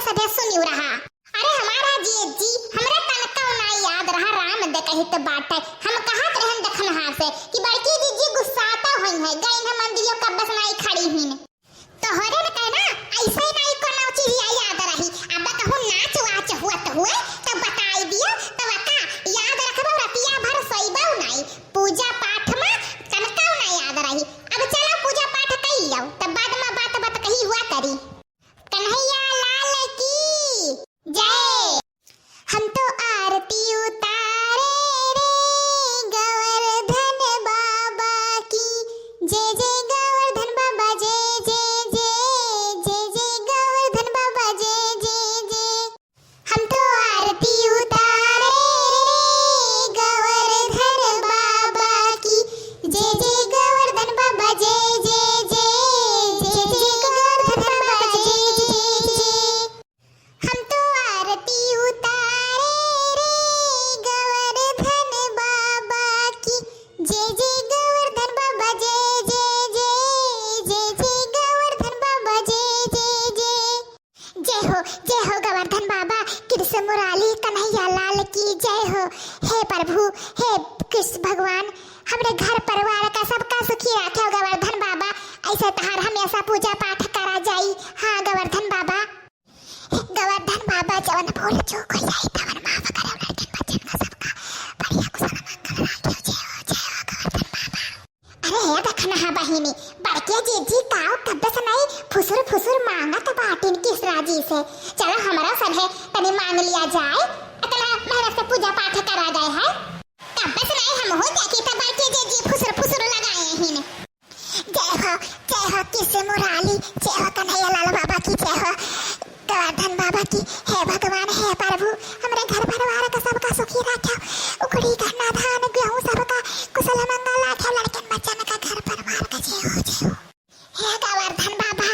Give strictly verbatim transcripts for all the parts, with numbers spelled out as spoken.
तबे सुनियो रहा। अरे हमारा जीजी, हमरा तनका ना याद रहा, राम दे कहित बाटे। हम कहत रहन दखनहा से कि बड़की जीजी गुस्साता होइहैं, गइन है मंदिरियो कब्बे से नाई खड़ी हीन। तोहरे न कहना, ऐसे नाई कोनो चीज या-, याद रही। अब कहूँ नाच वाच हुअत हुए, तब बताई दियो, तब का याद रखबो, रतिया भर सोइबो नाई। पूजा पाठ मा तनका ना याद रही। अब चलो पूजा पाठ कई लियो, तब बाद मा बात बात कही हुआ करी। कन्हैया लाल की जय। हम तो आरती उतारे रे गोवर्धन बाबा की जय, जय गोवर्धन बाबा जय, जय, जय, जय, जय गोवर्धन बाबा जय, जय, जय। हम तो आरती उतारे रे गोवर्धन बाबा की जय, जय गोवर्धन बाबा जय, जय, जय, जय, जय गोवर्धन बाबा जय, जय, जय। हम तो आरती उतारे रे गोवर्धन बाबा की जय, जय गोवर्धन बाबा जय, जय, जय, जय, जय गोवर्धन बाबा जय, जय, जय। जय हो, जय हो गोवर्धन बाबा, कृष्ण मुरारी कन्हैया लाल की जय हो। हे प्रभु, हे कृष्ण भगवान, हमरे घर परिवार का सबका सुखी राखे हो गोवर्धन बाबा। ऐसे तहार हमेशा पूजा पाठ करा जाई। हाँ गोवर्धन बाबा। गोवर्धन बाबा, जवन भूल चूक हो जाई, तवन माफ करे, लड़कन बच्चन का सबका बढ़िया कुशल मंगल राखे। जय हो, जय हो गोवर्धन बाबा। अरे हे दखनहा बहिनी, बड़के जीजी काव कब्बे से नाई फुसुर फुसुर मांगत बाटिन कृष्णा जी से। चलो हमरा सभे तनी मांग लिया जाए, इतना मेहनत से पूजा पाठ करा गए है। कब्बे से नाई हम हो देखी त बड़के जीजी फुसुर फुसुर लगाए हिन। जय हो, जय हो कृष्ण मुरारी, जय हो कन्हैया लाल बाबा की जय हो। गोवर्धन बाबा की, हे भगवान, हे प्रभु, हमरे घर परिवार का सबका सुखी राख्यो, उखड़ी गन्ना धान गेहूं सबका कुशल मंगल राख्यो, लड़कन बच्चन का घर परिवार का जय हो, जय हो। हे गोवर्धन बाबा,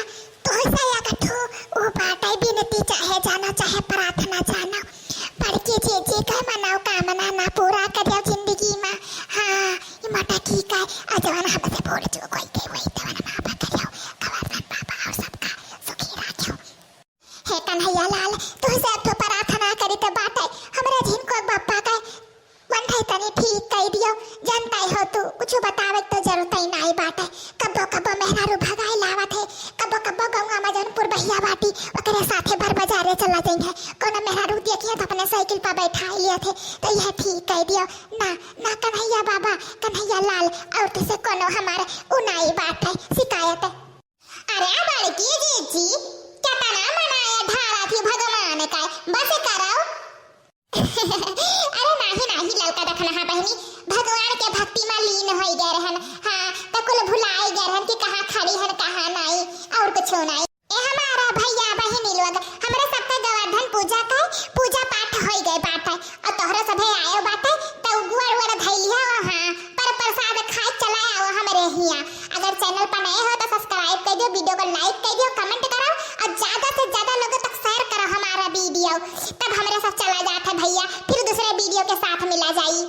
तोहसे एक ठो ऊ बाटे बिनती, चाहे जानो चाहे प्रार्थना जानो, बड़की जीजी का मनोकामना ना पूरा करियो जिंदगी मा। हाँ, ई मटकी का, आ जवन हमसे भूल चूक होई गई, वही तवन माफ करियो। गोवर्धन बाबा और सबका सुखी राख्यो। हे कन्हैया लाल, तुहसे एक ठो प्रार्थना करी त बाटे, हमरे झिनको बापा के वंठे तनी ठीक कई दियो। जनताई हो तू, कुछ बतावे तो जरूरत ही नाई बाटे। कब्बो कब्बो मेहरारू भगाई लावत है, कब्बो कब्बो गौवा में जौन पुरबहिया बाटी, ओकरे साथे भर बाजारे चला जइहैं। कोनो मेहरारू देखिए तो अपने साइकिल पर बैठाई लियत है, तो यह ठीक कई दियो। ना, ना कन्हैया बाबा, कन्हैया लाल, और तुझसे कोनो हमारे उ नाई बाटे शिकायत। अरे बड़की जीजी, केतना मनाया ढारा थी भगवान का, बस करो। अरे नाही, नाही, ललका दखनहा बहिनी, भगवान के भक्ति में लीन होई गए रहन। हाँ, त कुल भुलाई गए रहन कि कहाँ खड़ी हन, कहाँ नाई, और कुछ नाई। ए हमारा भैया बहिनी लोग, हमरे सबके गोवर्धन पूजा के पूजा पाठ होई गए बाटे, और तोहरे सभे आयो बाटे, त गुड़ वुड़ धैलिया वहाँ पर प्रसाद खाए चला आओ हमरे हिया। अगर channel पर नए हो तो subscribe कर दियो, video को like कर दियो, comment करो और ज्यादा से ज्यादा लोगों तक share करो हमारा video। तब हमरे सब चला जात है भैया, फिर दूसरे video के साथ मिला जाई।